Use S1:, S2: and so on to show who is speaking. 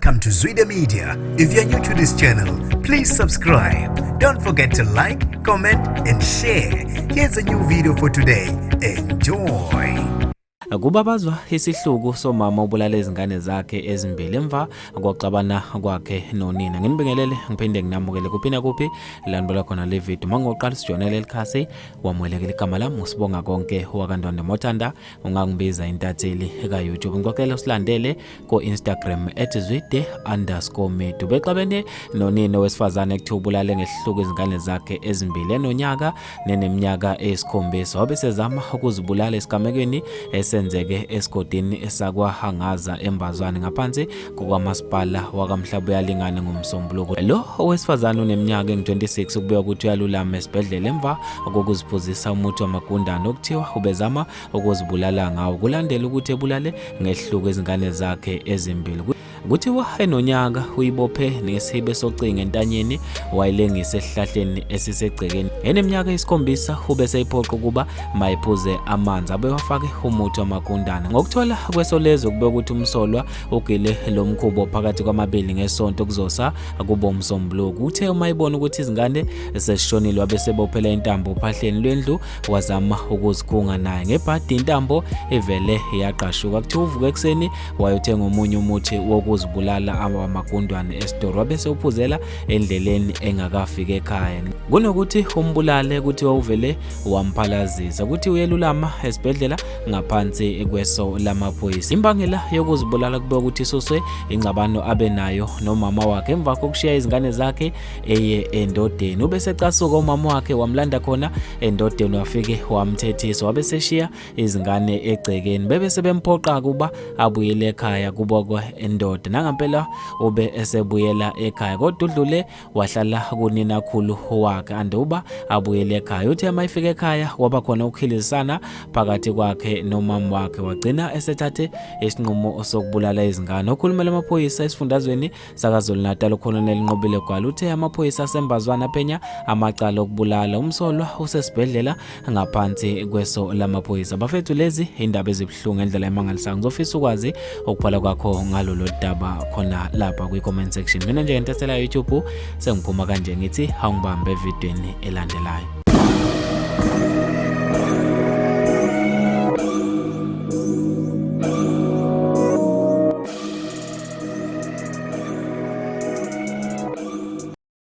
S1: Welcome to Zwida Media. If you're new to this channel, please subscribe. Don't forget to like, comment, and share. Here's a new video for today. Enjoy.
S2: Kubabazwa isihluku somama obulala izingane zakhe ezimbili emva kokuxabana kwakhe nonina. Nginibingelele ngiphinde nginamukele kuphi nakuphi la nibola khona le video. Mangoqala sijonele lelikhasi wamukelekile igama lami usibonga konke wakaNdwandwe Mothanda ungangibiza intatheli ka-YouTube. Ngicela usilandele ko-Instagram @zwide_medu. Bexabene nonina wesifazane ekuthiwa ubulale ngesihluku izingane zakhe ezimbili enonyaka neneminyaka eyisikhombisa. Wabe sezama ukuzibulala esigamekweni esenzeke esigodini sakwaHangaza eMbazwane ngaphansi kukamasipala waKwaMhlabuyalingana ngoMsombuluko. Lo owesifazane uneminyaka engu-26 kubikwa ukuthi uyalulama esibhedlela emva kokuziphuzisa umuthi wamagundane okuthiwa ubezama ukuzibulala ngawo kulandela ukuthi ebulale ngehluku izingane zakhe ezimbili. Kuthiwa enonyaka uyibophe ngesihibe socingo entanyeni wayilengisa esihlahleni esisegcekeni. Eneminyaka eyisikhombisa ube seyiphoqa ukuba mayiphuze amanzi abewafake umuthi wamagundane. Ngokuthola kweSolezwe kube ukuthi umsolwa ugile lo mkhubo phakathi kwamabili ngesonto kuzosa kubo uMsombuluko. Uthe uma ebona ukuthi izingane sezishonile wabe sebophela intambo ophahleni lwendlu wazama ukuzikhunga naye ngebhadi intambo ivele yaqashuka. Kuthiwa uvuke ekuseni wayothenga omunye umuthi wokuzibulala awamagundwane esitolo wabe sewuphuzela endleleni engakafiki ekhaya. Kunokuthi umbulale kuthiwa uvele wamphalazisa. Kuthi uyelulama esibhedlela ngaphansi kweso lamaphoyisa. Imbangela yokuzibulala kube ukuthi isuswe ingxabano abe nayo nomama wakhe emva kokushiya izingane zakhe eye endodeni. Ube secasuka umama wakhe wamlanda khona endodeni wafike wamthethisa wabe seshiya izingane egcekeni. Bebe sebemphoqa ukuba abuyele ekhaya kubo kwendoda. Nangampela ube esebuyela ekhaya kodwa udlule wahlala kuninakhulu wakhe anduba abuyele ekhaya. Uthe uma efika ekhaya kwaba khona ukukhilisana phakathi kwakhe nomama wakhe wagcina esethathe isinqumo sokubulala izingane. Okhulumela amaphoyisa esifundazweni saKwaZulu-Natal uColonel Nqobile Gwala uthe amaphoyisa aseMbazwana aphenya amacala okubulala umsolwa usesibhedlela ngaphansi kweso lamaphoyisa. Bafethu lezi indaba ezibuhlungu ngendlela emangalisayo. Ngizofisa ukwazi ukubhala kwakho ngalolu daba khona lapha kwi-comment section. Mina njengentathela YouTube sengiphuma kanje ngithi awungibambe evidweni elandelayo.